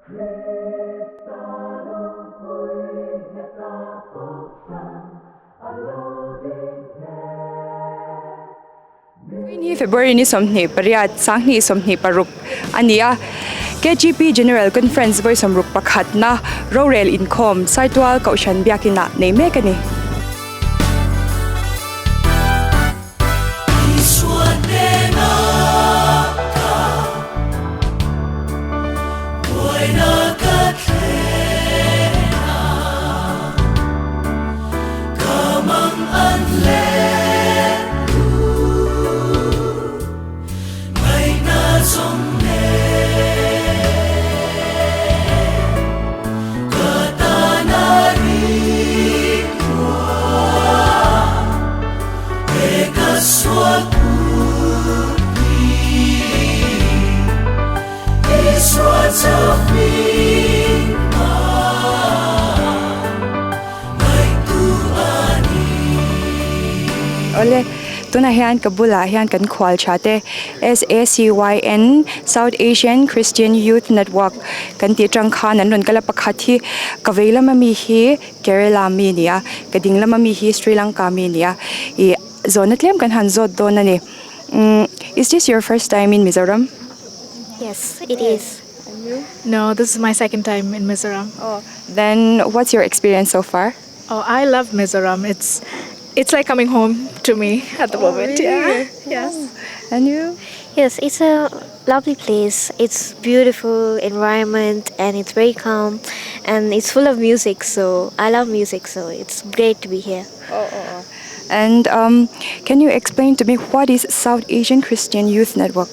Vawiin hi February ni 28, 2026 a ni a, KGP General Conference vawi sawmruk pakhatna rorel inkhawm Saitual Kohhran Biakinah nei mek a ni. Awle, tunah hian ka bulah hian kan khual tha te SACYN, South Asian Christian Youth Network kan tih atang khan an rawn kal a, pakhat hi ka vei lama mi hi Kerala mi a ni a, ka ding lama mi hi Sri Lanka mi a ni a, ih zawhna tlem kan han zawt dawn a ni. Umm is this your first time in Mizoram? Yes, it is. And you? No, this is my second time in Mizoram. Oh, then what's your experience so far? Oh, I love Mizoram. It's it's like coming home to me at the oh, moment. Really? Yeah. Yes. And you? Yes, it's a lovely place. It's beautiful environment and it's very calm and it's full of music. So I love music, so it's great to be here. Oh, oh, oh. And um, can you explain to me what is South Asian Christian Youth Network?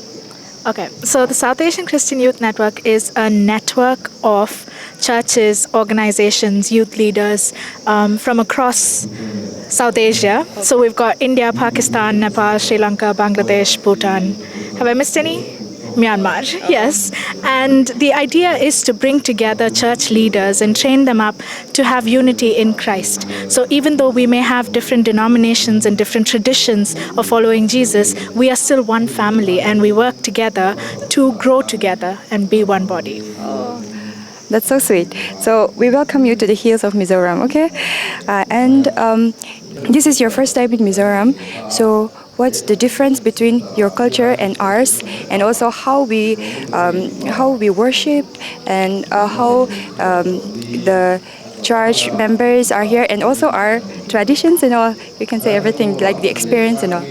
Okay, so the South Asian Christian Youth Network is a network of churches, organizations, youth leaders um, from across South Asia. So we've got India, Pakistan, Nepal, Sri Lanka, Bangladesh, Bhutan. Have I missed any? Myanmar, yes. And the idea is to bring together church leaders and train them up to have unity in Christ. So even though we may have different denominations and different traditions of following Jesus, we are still one family and we work together to grow together and be one body. Oh, that's so sweet. So we welcome you to the hills of Mizoram, okay? Uh, and um, this is your first time in Mizoram. So what's the difference between your culture and ours, and also how we um, how we worship and uh, how um, the church members are here, and also our traditions and all. You can say everything like the experience and all.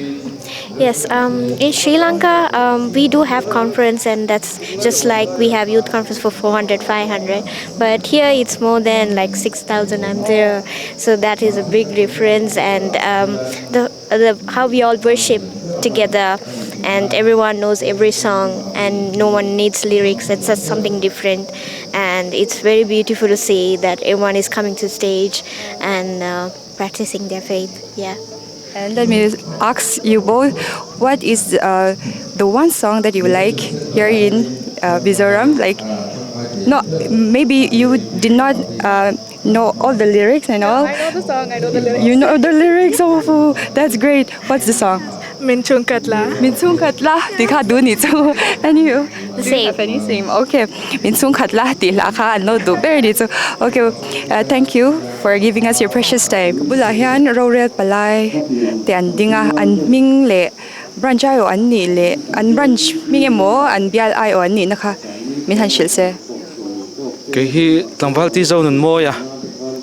Yes, um, in Sri Lanka, um, we do have conference, and that's just like we have youth conference for 400, 500. But here it's more than like 6,000. I'm there, so that is a big difference. And um, the, the how we all worship together, and everyone knows every song, and no one needs lyrics. It's just something different, and it's very beautiful to see that everyone is coming to stage and uh, practicing their faith. Yeah. And let me ask you both, what is uh, the one song that you like here in uh, Mizoram? Like, no, maybe you did not uh, know all the lyrics and all. I know the song, I know the lyrics. You know the lyrics, oh, that's great. What's the song? Min Chung Katla. Min Chung Katla, ti kha du ni chu. And you? The Do you have same. any same? Okay. Min Chung Khatla ti hla kha an lo duh ber ni chu. Okay, uh, thank you for giving us your precious time. Bulah hian rorel palai te an ding a, an hming leh branch aiawh an nih leh an branch hming emaw an bial aiawh an nihna kha min han hrilh se. Kei hi tlangval ti zo nun mawi a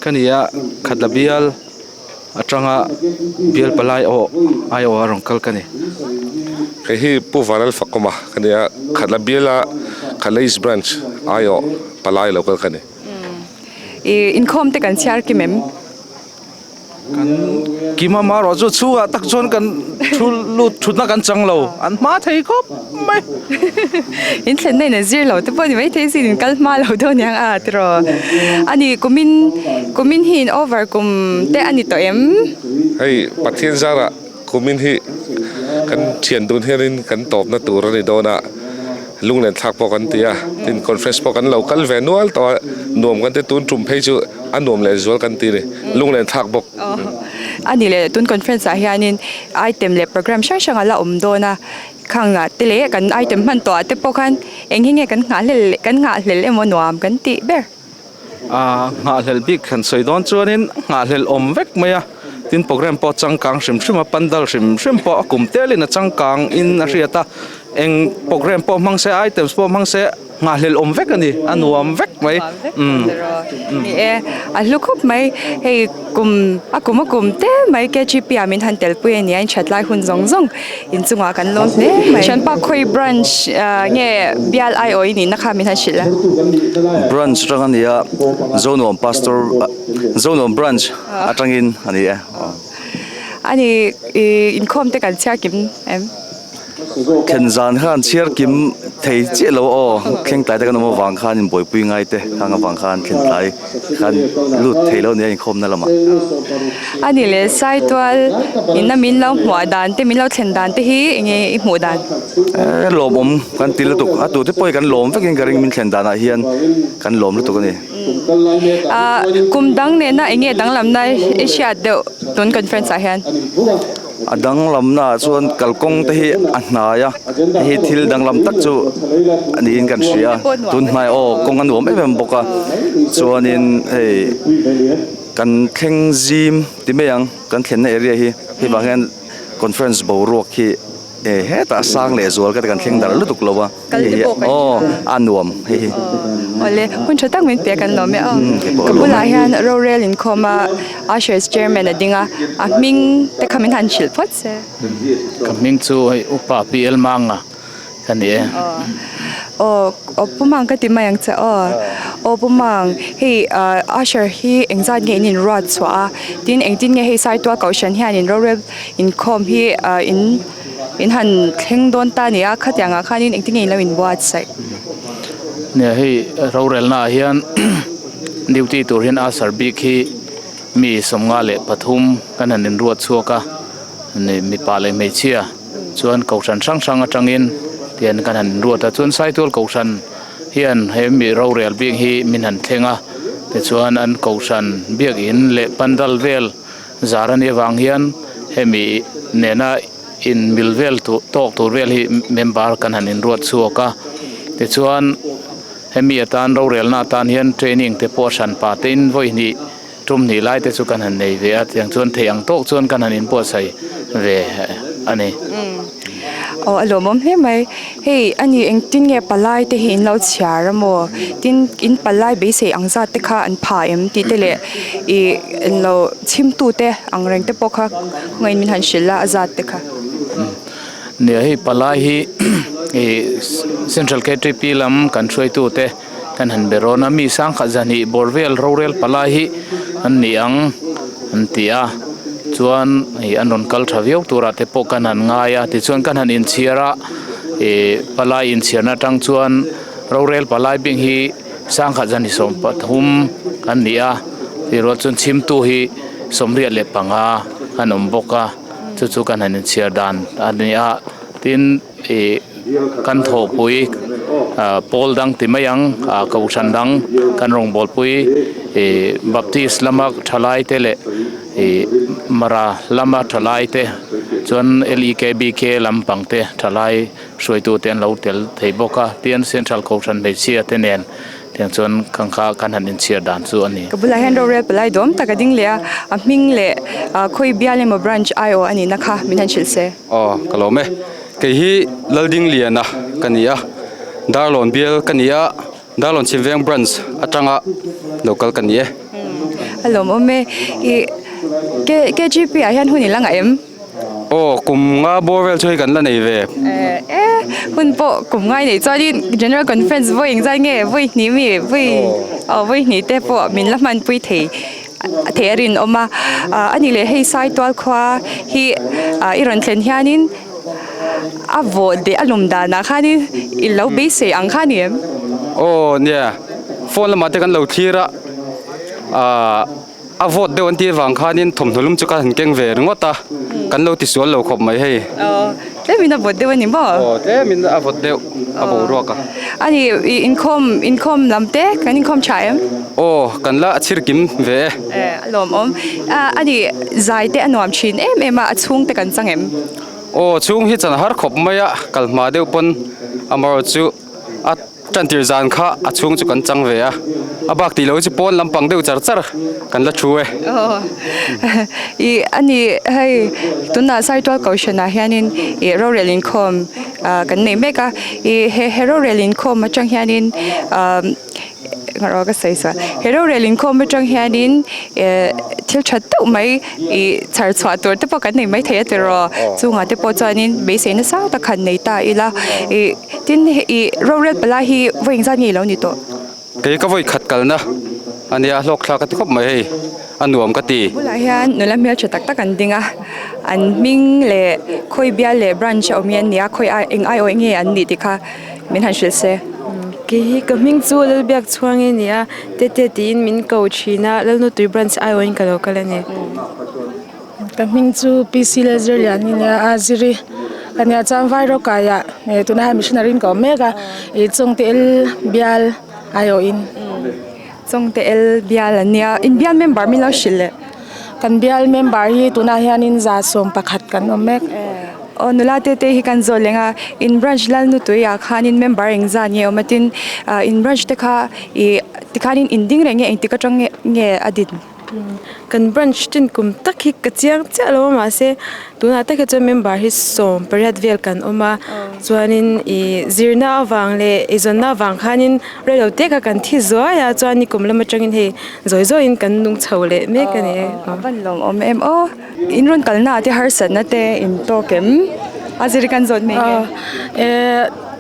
ka ni a, Khatla bial atanga bial palai aw aiawh a rawn kal ka ni. Kei hi Pu Vanal Fakawma ka ni a, Khatla biala Khatla East Branch aiawh palai lo kal ka ni. I inkhawm te kan chhiar kim em? Kan kim a marawh chu chhungah tak chuan kan thu lut thutna kan chang lo, an hma thei khawp mai. In thlenna in a zir lo te pawh ni maithei sin in kal hma lo dawn aniang a tiraw. A ni kumin kumin hi in over kum te a ni tawh em? Hei Pathian zarah kumin hi kan thian dun hianin kan tawpna tur a ni dawn a. Lunglen thlak pawh kan ti a, tin conference pawh kan lo kal ve nual tawh a, nuam kan ti tun tum phei chu a nuam leh zual kan ti a ni, lunglen thlak bawk. A ni leh tun conference ah hianin item leh program hrang hrang a la awm dawn a, Khang ah te leh kan item hman tawh ah te pawh khan eng hi nge kan nghahhlel leh kan nghahhlel emaw nuam kan tih ber. Aaa nghahhlel bik han sawi dawn chuanin nghahhlel awm vek mai a, tin program pawh changkang hrim hrim a, pandal hrim hrim pawh a kum telin a changkang in a hriat a, eng program pawh hmang se items pawh hmang se nghahhlel awm vek a ni, a nuam vek mai. Umm ni e, a hlu khawp mai, hei kum a kum a kum te mai KGP ah min han telpui a nia in that lai hun zawng zawng inchungah kan lawm hle mai. Thianpa khawi branch nge bial aiawh i nihna kha min han hrilh a. Branch atang a ni a, Zonuam Pastor Zonuam branch atangin a ni e. A ni i inkhawm te kan chhiar kim em? Thlen zan khan chhiar kim thei chiah lo aw, thleng tlai te kan awm avang khan inbuaipui ngai te khang avang khan thlen tlai khan lut thei lo nia inkhawmna lamah. A ni leh Saitual ina min lo hmuah dan te min lo thlen dan te hi enge i hmuh dan? E lawmawm kan ti lutuk a tute pawh hi kan lawm vekin ka ring min thlen danah hian kan lawm lutuk a ni. Kum dang nena enge danglamna i hriat deuh tun conference ah hian? A danglamna ah chuan kalkawng te hi a hnai a, hei hi thil danglam tak chu a niin kan hria a, tun hnai aw kawng a nuam em em bawk a, chuanin hei kan thleng zim ti mai ang kan thlenna area hi hei vang hian conference boruak hi E hetah sang leh zual ka ti kan thleng darh lutuk lo a. Kal te pawh kan Aw a nuam hei hi. Awle hun tha tak min pe kan lawm e aw. Ka bulah hian rorel inkhawm a Ushers chairman a ding a, a hming te kha min han hrilh phawt se. Ka hming chu hei Upa PL Manga ka ni e. Aw aw Pu Mang ka ti mai ang che aw. Aw Pu Mang hei Usher hi engzat nge in inruat chhuah a, tin engtin nge hei Saitual Kohhran hianin rorel Inkhawm hi in in han thleng dawn ta a ni a, khatiang ah khanin engtin nge in lo inbuatsaih? Nia hei rorelna ah hian duty tur hian Asar bik hi mi 53 kan han inruat chhuak a, ni mipa leh hmeichhia chuan kohhran hrang hrang atangin tian kan han inruat a, chuan Saitual kohhran hian he mi rorel bik hi min han thleng a, tichuan an kohhran biakin leh pandal vel. Zar a nih avang hian hemi nena in mil vel tur tawk tur vel hi member kan han inruat chhuak a, tichuan hemi atan rorelna atan hian training te pawh hran pah te in vawi hnih tum hnih lai te chu kan han nei ve a, tiang chuan theih ang tawk chuan kan han inbuatsaih ve a ni. Aw a lawmawm hle mai. Hei a ni engtin nge palai te hi in lo chhiar a maw? Tin in palai beisei ang zat te kha an pha em tih te leh ih englo chhimtu te ang reng te pawh kha khawngaih in min han hrilh a a zat te kha. Nia hei palai hi ih Central KTP lam kan hruaitu te kan han be rawn a mi sangkhat zahnih bawr vel rorel palai hi an ni ang an ti a chuan ih an rawn kal tha viau turah te pawh kan han ngai a tichuan kan han inchhiar a ih palai inchhiarna atang chuan rorel palai bik hi sangkhat zahnih 13 an ni a tih rual chuan chhimtu hi 85 an awm bawk a chu chu kan han inchhiar dan a ni a tin. Ih kan thawhpui ah pawl dang ti mai ang ah kohhran dang kan rawngbawlpui ih baptist lama thalai te leh ih mara lama thalai te chuan lekbk lampang te thalai hruaitu te an lo tel thei bawk a tin central kohhran hmeichhia te nen tiang chuan khang kha kan han inchhiar dan chu a ni. Ka bulah hian rorel palai dawm tak a ding leh a a hming leh ah khawi bial emaw branch aiawh a nihna kha min han hrilh se. Aw ka lawm e. Kei hi Laldingliana ka ni a, Darlawn bial ka ni a, Darlawn Chhimveng branch atanga lo kal ka ni e. A lawmawm e. I KGP ah hian hun i la ngah em? Aw kum nga bawr vel chu hei kan la nei ve. E hun pawh kum ngai nei chuanin General Conference vawi engzat nge vawi hnih mi vawi aw vawi hnih te pawh min la hmanpui thei. A thei a rinawm a, a ni leh hei Saitual khua hi i rawn thlen hianin a vawh deh a lum danah khanin i lo beisei ang kha a ni em? Aw nia, phone lamah te kan lo thlir a, ah a vawt deuh an tih avang khanin thawmhnaw lum chu ka han keng ve ringawt a, kan lo tisual lo khawp mai hei. Aw, tlemin a vawt deuh a ni maw? Aw, tlemin a vawt deuh a boruak a. A ni, inkhawm inkhawm lam te kan inkhawm tha em? Aw, kan la chhir kim ve e. E, a lawmawm. A ni, zai te a nuam thin em em a, a chhung te kan chang em? Aw chhung hi chan har khawp mai a, kal hma deuh pawn amaherawhchu a tantir zan kha a chhung chu kan chang ve a, a bak tih loh hi chu pawn lampang deuh char char kan la thu e. Aw ih a ni hei tunah Saitual Kohhranah hianin ih rorel inkhawm kan nei mek a, ih he rorel inkhawm atang hianin ah. Engaraw ka sawi sual. He rorel inkhawm atang hianin eh thil tha deuh mai ih chhar chhuah tur te pawh kan nei maithei a tiraw. Chungah te pawh chuanin beisei nasa tak han nei ta ila. Ih tin ih rorel palai hi vawi engzat nge ilo ni tawh? Kei ka vawi khat kalna a nia hlawk thlak ka ti khawp mai hei a nuam ka ti. Bulah hian nula hmeltha tak tak an ding a, an hming leh khawi bial leh branch a awm hi an ni a, khawi ai eng aiawih nge an nih tih kha min han hrilh se. Kei hi ka hming chu Lalbiak chhuang i ni a, Tete tiin min ko thin a, Lalnutui branch aiawhin ka lo kal a ni. Ka hming chu PC Lalzirlian i nia a, Ziri ka nia chuan Vairawkaiah tuna hian missionary in ka awm mek a, ih Chawngte El bial aiawhin. Chawngte El bial an nia, in bial member min lo hrilh leh? Kan bial member hi tunah hianin 11% kan awm mek. Aw nula te te hi kan zawh leng a, in branch Lalnutui ah khanin member engzah nge awm a tin in branch te kha ih tikhanin in ding reng nge engtik atang nge a din? Kan branch tin kum tak hi ka chiang chiah lo a mahse tunah tak hi chuan member hi 18 vel kan awm a chuanin ih zirna avang leh eizawnna avang khanin reilo te kha kan thi zuai a chuan nikum lam atangin hei Zawi zawiin kan nung chho leh mek a ni. A van lawmawm em aw. In rawn kalna ah te harsatna te in tawk em? A zir kan zawt mai nge? E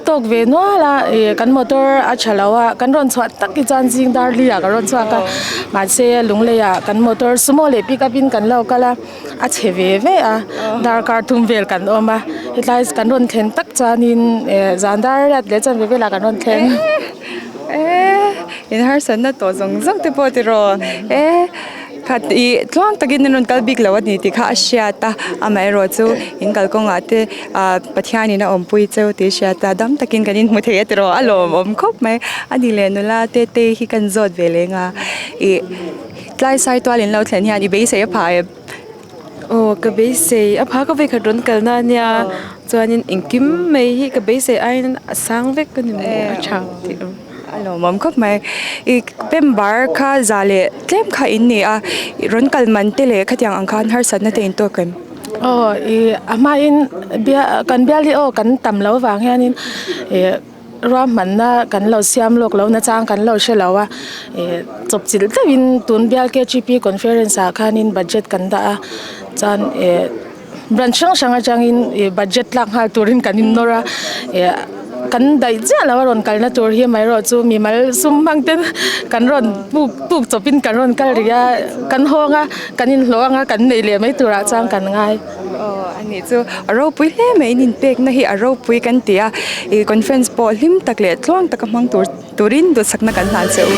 tawk ve nual a, e kan motor a tha lo a, kan rawn chhuah tak hi chuan zing dar li ah ka rawn chhuak a, mahse lunglei ah kan motor sumo leh pick up in kan lo kal a, a chhe ve ve a, darkar thum vel kan awm a, hetlai kan rawn thlen tak chuanin e zan dar riat leh chuan ve velah kan rawn thleng. E in harsatna tawh zawng zawng te pawh tiraw e khat ih tluang takin an rawn kal bik lo a ni tih kha a hriat a amaherawh chu in kalkawngah te ah Pathianin a awmpui cheu tih a hriat a dam takin kan inhmu thei a tiraw a lawmawm khawp mai a ni leh nula te te hi kan zawt ve leng a ih tlai sai tual in lo thlen hian i beisei a phah em. Aw ka beisei a phah ka vei khat rawn kalna a nia chuanin engkim mai hi ka beisei aiin a sang vek a ni mai a tha tih ang. A lawmawm khawp mai i member kha za leh tlem kha in ni a rawn kal man te leh khatiang ang khan harsatna te in tawk em? Aw i a hmain kan bial hi aw kan tam lo vang hianin ih Ruahmanna kan lo siam lawk lo nachang kan lo hre lo a, ih chawpchilh deuhin tun bial KGP conference ah khanin budget kan dah a, chuan ih branch hrang hrang atangin ih budget tlak nghal turin kan innawr a, ih kan daih chiah lo a rawn kalna tur hi amaherawhchu mimal sum hmang ten kan rawn puk puk chawpin kan rawn kal rih a, kan hawng a, kan inhlawh anga kan neih leh mai turah chuan kan ngai. Aw a nih chu a ropui hle mai in inpekna hi a ropui kan ti a ih conference pawh hlim tak leh tluang taka hmang tur turin duhsakna kan hlan che u.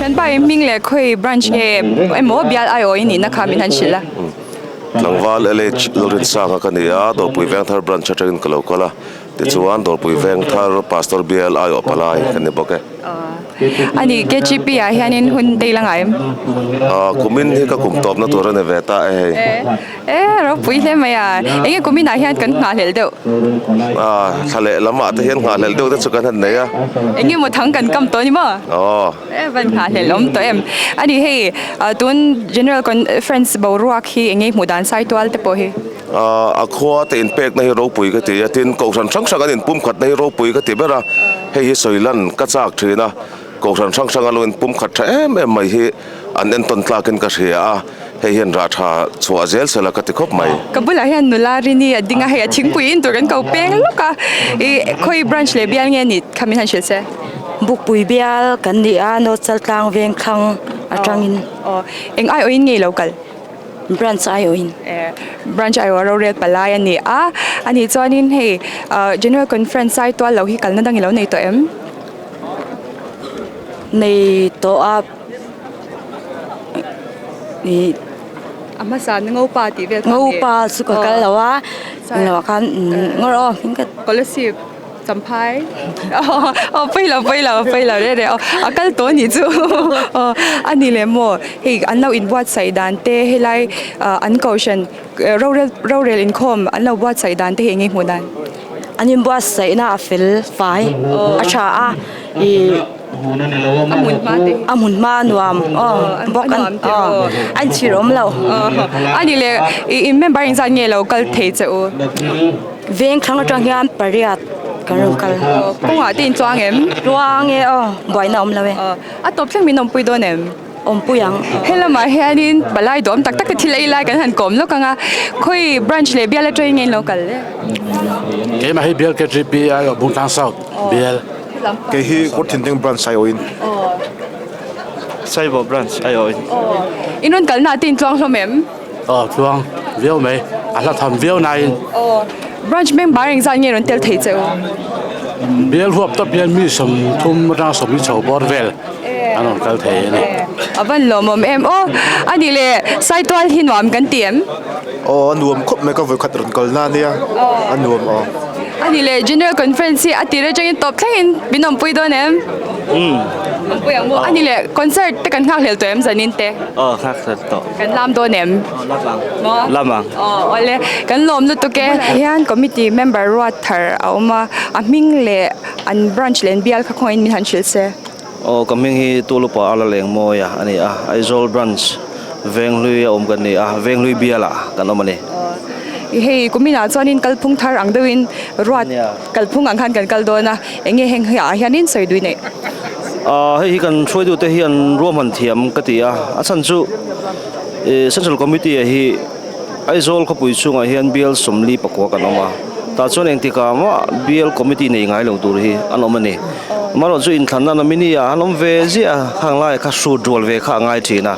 Thianpa i hming leh khawi branch nge emaw bial aiawh i nihna kha min han hrilh a. Tlangval LH Lalrinsanga ka ni a, Dawrpui Vengthar Branch atangin ka lo kal a, tichuan Dawrpui Vengthar Pastor Bial aiawh palai ka ni bawk e. A ni, KGP ah hianin hun te ila ngai em? Kumin hi ka kum tawpna tur a ni ve ta e hei. E, ropui hle mai a, enge kumin ah hian kan nghahhlelh deuh? Thla leh lamah te hian nghahhlelh deuh te chu kan han nei a. Enge maw thang kan kam tawh a ni maw? Aw. E, van nghahhlelh awm tawh em? A ni hei, tun General Conference boruak hi enge hmuh dan Saitual te pawh hi? A khua te inpekna hi ropui ka ti a, tin Kohhran hrang hrang an inpumkhatna hi ropui ka ti ber a, hei hi sawi lan ka chak thin a, Kohhran hrang hrang a lo inpumkhat tha em em mai hi an entawn tlakin ka hria a, hei hian rah tha chhuah zel sela ka ti khawp mai. Ka bulah hian nula Rini a ding a, hei a thingpui in tur kan ko peng lawk a, i khawi branch leh bial nge ni kha min han hrilh se? Bukpui bial kan ni a, North Chaltlang Vengthlang atangin. Aw, eng aiawhin nge i lo kal? Branch aiawhin. Branch aiawh rorel palai a ni a, a nih chuanin hei General Conference Saitual lo hi kalna dang i lo nei tawh em? Nei tawh a ih. A hmasa na Ngopa tih vel kha a ni. Ngopa chu ka kal lo a, englo ah khan ngawr aw hming ka. Kolasib. Champhai aw pawi lo pawi lo pawi lo reh reh aw a kal tawh anih chu aw a ni leh maw hei an lo inbuatsaih dan te helai an kohhran rorel rorel inkhawm an lo buatsaih dan te hi eng nge hmuh dan an inbuatsaihna a fel fai a tha a ih a hmun hma te a hmun hma a nuam aw bawk aw a inchhir awm lo a ni leh ih in member engzat nge lo kal thei che u. Veng thlang atang hian pariat kan rawn kal. Kawngah te in chuang em? Chuang e aw, buaina awm lo e. A tawp thleng min awmpui dawn em? Awmpui ang. Helamah hianin palai duam tak tak te thil ei lai kan han kawm lawk ang a, khawi branch leh bial atangin nge in lo kal le? Keimah hi bial KGP aiawh Bungtlang South bial. Kei hi Kawrthindeng branch aiawhin. Saibo branch aiawhin. In rawn kalna te in tluang hlawm em? Aw tluang viau mai, a hla tham viau nain. Aw, branch member engzat nge rawn tel thei che u? Bial huap tawp hian mi 30 atanga 40 chho bawr vel an rawn kal thei a ni. A van lawmawm em aw, a nih leh Saitual hi nuam kan ti em? Aw a nuam khawp mai ka vawikhat rawn kal na ania, a nuam aw. A nih leh General Conference hi a tir atangin tawp thlengin min awmpui dawn em? Umm. Awmpui ang maw? A nih leh concert te kan nghak hlel tawh em zanin te? Aw nghak hlel tawh. Kan lam dawn em? Aw lam ang. Maw? Lam ang. Aw awle kan lawm lutuk e. Hian committee member ruat thar a awm a, a hming leh an branch leh an bial kha khawngahin min han hrilh se. Aw ka hming hi Tulupa Ala Lengmawia a ni a, Aizawl branch Venghlui a awm kan ni a, Venghlui bialah kan awm a ni. Aw hei kuminah chuanin kalphung thar ang deuhin ruat kalphung ang khan kan kal dawn a, eng nge heng ah hianin sawi dui neih? Aaa hei hi kan hruaitute hi an ruahman thiam ka ti a, a chhan chu ih Central Committee ah hi Aizawl khawpui chhungah hian bial 44 kan awm a, tah chuan engtikah mah bial committee nei ngai lo tur hi an awm a ni. Amaherawhchu chu inthlanna nominee ah an awm ve ziah a, khang laiah kha hrut rual ve kha a ngai thin a,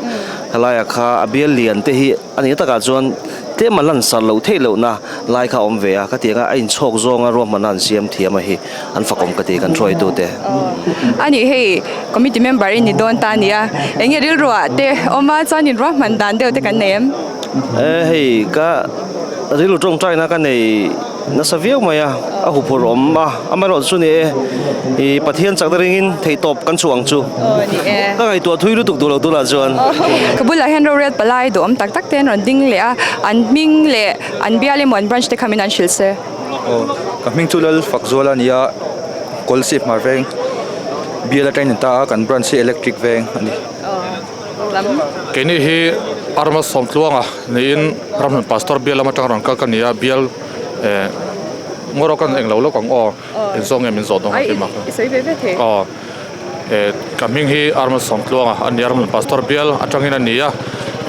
helaiah kha a bial lian te hi a nih takah chuan tlem a lansar loh theih lohna lai kha a awm ve a, ka tiang a a inchhawk zawnga ruahmanna an siam thiam a hi an fakawm ka ti kan hruaitute. A nih hei committee member i ni dawn ta a nia, eng nge rilruah te awm a chuan in ruahman dan deuh te kan nei em? E hei ka rilru tawngtaina ka nei nasa viau mai a, a huphurh awm a, amaherawhchu chu ni e i Pathian chakna ringin theihtawp kan chhuah ang chu. Ka ngaihtuah thui lutuk duh lo tunah chuan. Ka bulah hian rorel palai duhawm tak tak te an rawn ding leh a, an hming leh an bial emaw an branch te kha min an hrilh se. Aw, ka hming chu Lal Fakzuala a ni a, Kawlsip Hmar Veng bial atangin an ta a, kan branch hi Electric Veng a ni. Keini hi Arma Sawmtluanga niin Ramhlun Pastor bial lam atanga rawn kal ka ni a, bial eh ngaw rawk an englo lawk ang aw, engzawk nge min zawh dawn ka ti mak a. Aw eh ka hming hi Arma Sawmtluanga a ni a, Ramhlun Pastor bial atangin a ni a,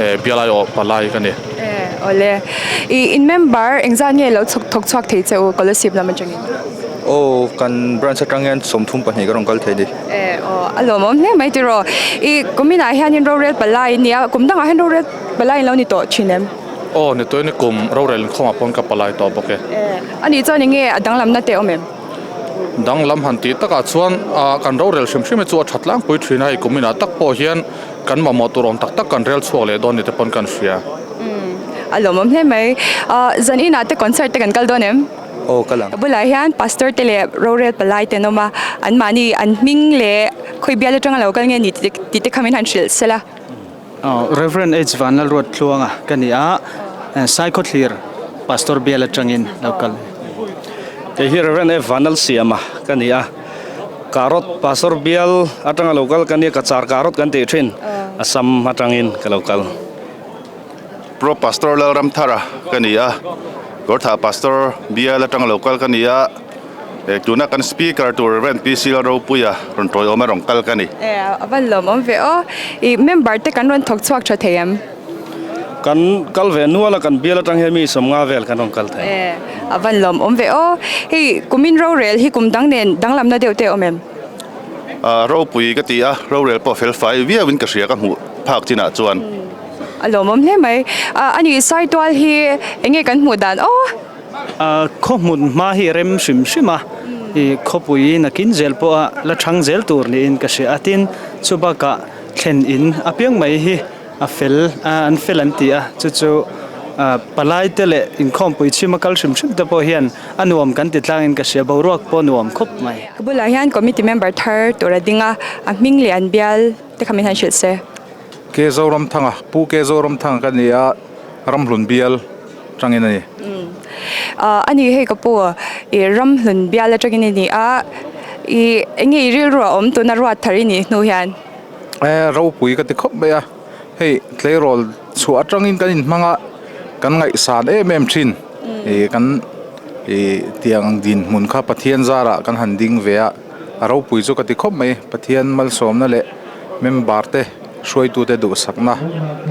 eh bial aiawh palai ka ni. Eh awle i in member engzat nge lo chhuk thawk chhuak thei che u Kolasib lam atangin? Aw kan branch atang hian 32 ka rawn kal thei a ni. Eh aw a lawmawm hle mai tiraw. I kuminah hianin rorel palai a nia, kum dangah hian rorel palai in lo ni tawh thin em? Aw ni tawhin kum rorel inkhawmah pawn ka palai tawh bawk e. Eh a nih chuan enge a danglamna te awm em? Danglam han tih takah chuan ah kan rorel hrim hrim hi chu a tha tlangpui thin a, hei kuminah tak pawh hian kan mamawh tur awm tak tak kan rel chhuak leh dawn ni te pawn kan hria. Umm. A lawmawm hle mai. Zan inah te concert te kan kal dawn em? Aw kal ang. Ka bulah hian pastor te leh rorel palai te an awm a, anmahni an hming leh khawi bial atanga lo kal nge ni tih te kha min han hrilh sela. Rev. H Vanlalruat Tluanga ka ni a, Saikhawthlir Pastor bial atangin lo kal. Kei hi Rev. F Vanlalsiama ka ni a, Karot Pastor bial atanga lo kal ka nia, Kachar Karot kan tih thin, Assam atangin ka lo kal. Pro Pastor Lalramthara ka ni a, Kawrthah Pastor bial atanga lo kal ka ni a, Tuna kan speaker tur Rev. PC Lalropuia rawn tawiawm a rawn kal ka ni. E, a van lawmawm ve aw. I member te kan rawn thawk chhuak tha thei em? Kan kal ve nual a, kan bial atang hian mi 50 vel kan rawn kal thei. E, a van lawmawm ve aw. Hei kumin rorel hi kum dang nen danglamna deuh te awm em? A, ropui ka ti a, rorel pawh fel fai viauin ka hria ka hmuh phak chinah chuan. A lawmawm hle mai. A, ani Saitual hi enge kan hmuh dan aw? Khaw hmun hma hi rem hrim hrim a, ih khawpui nakin zel pawha la thang zel tur niin ka hria a, tin chu bakah thlen in apiang mai hi a fel a an fel an ti a, chu chu palai te leh inkhawmpui chhima kal hrim hrim te pawh hian a nuam kan ti tlangin ka hria, boruak pawh nuam khawp mai. Ka bulah hian committee member thar tur a ding a, a hming leh an bial te kha min han hrilh se. Ke Zoramthanga, Pu Ke Zoramthanga ka ni a, Ramhlun bial. tangin a ni. A ni hei ka pu, i ramhlun bial atangin i ni a, i enge i rilru a awm tuna ruat thar i nih hnu hian? E ropui ka ti khawp mai a, hei tleirawl chhuah atangin kan inhmang a, kan ngaihsan em em thin, i kan i tiang dinhmun kha Pathian zarah kan han ding ve a, a ropui chu ka ti khawp mai, Pathian malsawmna leh member te. Hruaitute duhsakna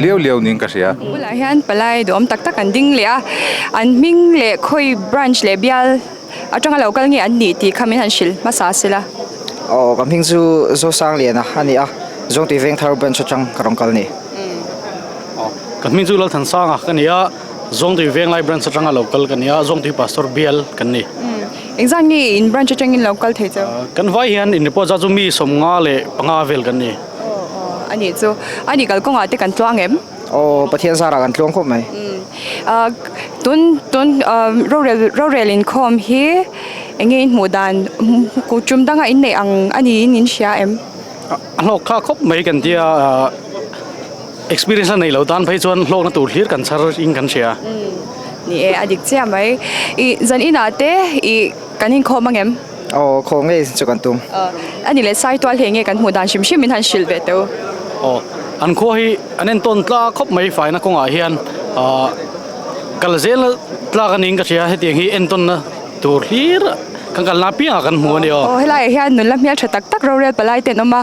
liau liau niin ka hria. Bulah hian palai duhawm tak tak an ding leh a, an hming leh khawi branch leh bial atanga lo kal nge an nih tih kha min han hrilh hmasa sela. Aw, ka hming chu Zosangliana a ni a, Zawngtui Vengthar branch atang ka rawn kal ni. Aw, ka hming chu Lalthansanga ka ni a, Zawngtui Venglai branch atanga lo kal ka ni a, Zawngtui Pastor bial kan ni. Engzat nge in branch atangin lo kal thei cheu? Kan vai hian in report zat chu mi 55 vel kan ni. Aw aw anih chu. Anih kalkawngah te kan tluang em? Aw Pathian zarah kan tluang khawp mai. Tun tun rorel rorel inkhawm hi enge in hmuh dan tum danga in neih ang ani in in hria em? A hlawk kha khawp mai kan tia experience a nei lo tan phei chuan hlawkna tur hlir kan chhar in kan hria. Ni e a dik chiah mai. I zan inah te i kan inkhawm ang em? Aw khaw ngei chu kan tum. A ni leh Saitual hi enge kan hmuh dan hrim hrim in han hrilh ve teu. Aw an khua hi an entawn tlak khawp mai faina kawngah hian ah kal zel tlak a niin ka hria hetiang hi entawnna tur hlir kan kalna apiangah kan hmu a ni aw. Aw helaiah hian nunla hmeltha tak tak rorel palai te an awm a,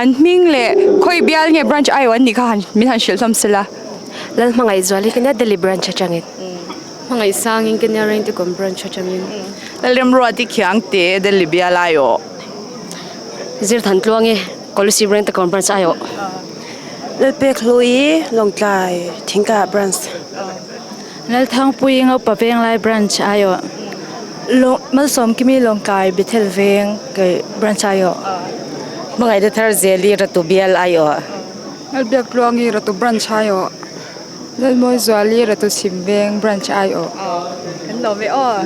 an hming leh khawi bial nge branch aiawh an nih kha han min han hrilh hlawm sela. Lalhmangaih Zuali ka nia Delhi branch atangin. Hmangaih sangin ka nia Rengtikawm branch atangin. Lalremruati Khiangte Delhi bial aiawh. Zirthan Tluangi Kolasib Rengtikawm branch aiawh. Lalpek Hlui Lawngtlai Thingkah branch. Lalthangpui Ngopa Venglai branch aiawh. Malsawmkimi Lawngtlai Bethel Veng branch aiawh. Hmangaih Thar Zeli Ratu bial aiawh. Lalbiak Tluangi Ratu Branch aiawh. Lalmawi Zuali Ratu Chhim Veng Branch aiawh. Kan lo ve aw.